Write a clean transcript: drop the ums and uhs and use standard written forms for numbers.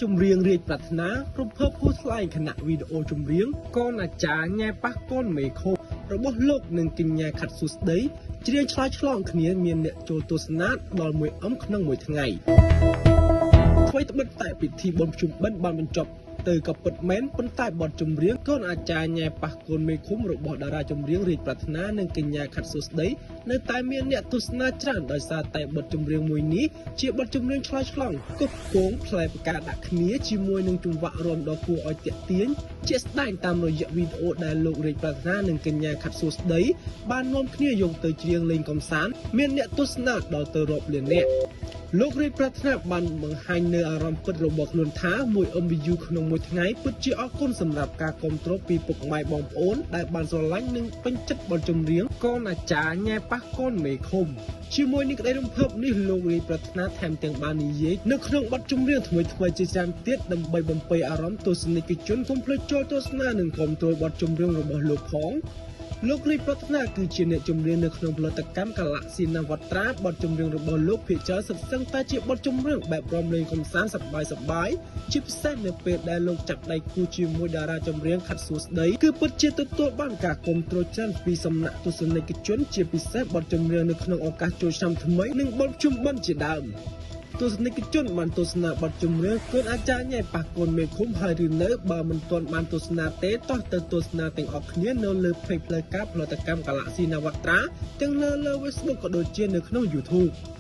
ចម្រៀងរាជប្រាថ្នារំភើបហួសស្លែងខណៈវីដេអូចម្រៀងកូនអាចារ្យញ៉ែប៉ះកូនមេឃុំរបស់លោកនិងកញ្ញាខាត់សួស្ដីច្រៀងឆ្លើយឆ្លងគ្នាមានអ្នកចូលទស្សនាដល់ 1M ក្នុងមួយថ្ងៃអ្វីត្បិតតែពិធីបុណ្យភ្ជុំបិណ្ឌបានបញ្ចប់ទៅក៏ពិតមែនប៉ុន្តែបទចម្រៀងកូនអាចារ្យញ៉ែប៉ះកូនមេឃុំរបស់តារាចម្រៀងរាជប្រាថ្នានិងកញ្ញាខាត់សួស្ដីនៅតែមានអ្នកទស្សនាច្រើនដោយសារតែបទចម្រៀងមួយនេះជាបទចម្រៀងឆ្លើយឆ្លងគប់គងផ្លែផ្កាដាក់គ្នាជាមួយនឹងចង្វាក់រាំដ៏គួរឲ្យទាក់ទាញជាក់ស្ដែងតាមរយៈវីដេអូដែលលោករាជប្រាថ្នានិងកញ្ញាខាត់សួស្ដីបាននាំគ្នាយកទៅច្រៀងលេងកម្សាន្តមានអ្នកទស្សនាដល់ទៅរាប់លាននាក់លោករាជប្រាថ្នាបានបង្ហាញនៅអារម្មណ៍ពិតរបស់ខ្លួនថា 1 MVU ក្នុងមួយថ្ងៃពិតជាអរគុណសម្រាប់ការគាំទ្រពីពុកម៉ែបងប្អូនដែលបានស្រឡាញ់និងពេញចិត្តបទចម្រៀងកូនអាចារ្យញ៉ែប៉ះកូនមេឃុំជាមួយនឹងក្តីរំភើបនេះលោករាជប្រាថ្នាថែមទាំងបាននិយាយនៅក្នុងបទចម្រៀងថ្មីៗជាច្រើនទៀតដើម្បីបំពេញអារម្មណ៍ទស្សនិកជនកុំភ្លេចចូលទស្សនានិងគាំទ្របទចម្រៀងរបស់លោកផងលោករាជប្រាថ្នាគឺជាអ្នកចម្រៀងនៅក្នុងផលិតកម្មកាឡាស៊ីណាវត្រាបទចម្រៀងរបស់លោកភាគច្រើនសុទ្ធសឹងតែជាបទចម្រៀងបែបរាំលេងកម្សាន្តសប្បាយៗជាពិសេសនៅពេលដែលលោកចាប់ដៃគូជាមួយតារាចម្រៀងខាត់សួស្ដីគឺពិតជាទទួលបានការគាំទ្រច្រើនពីសំណាក់ទស្សនិកជនជាពិសេសបទចម្រៀងនៅក្នុងឱកាសចូលឆ្នាំថ្មីនិងបុណ្យភ្ជុំបិណ្ឌជាដើមទស្សនិកជនបានទស្សនាបទចម្រៀងកូនអាចារ្យញ៉ែប៉ះកូនមេឃុំហើយឬនៅបើមិនទាន់បានទស្សនាទេតោះទៅទស្សនាទាំងអស់គ្នានៅលើ page ផ្លូវការផលិតកម្មកាឡាស៊ីណាវត្រាទាំងនៅលើ Facebook ក៏ដូចជានៅក្នុង YouTube។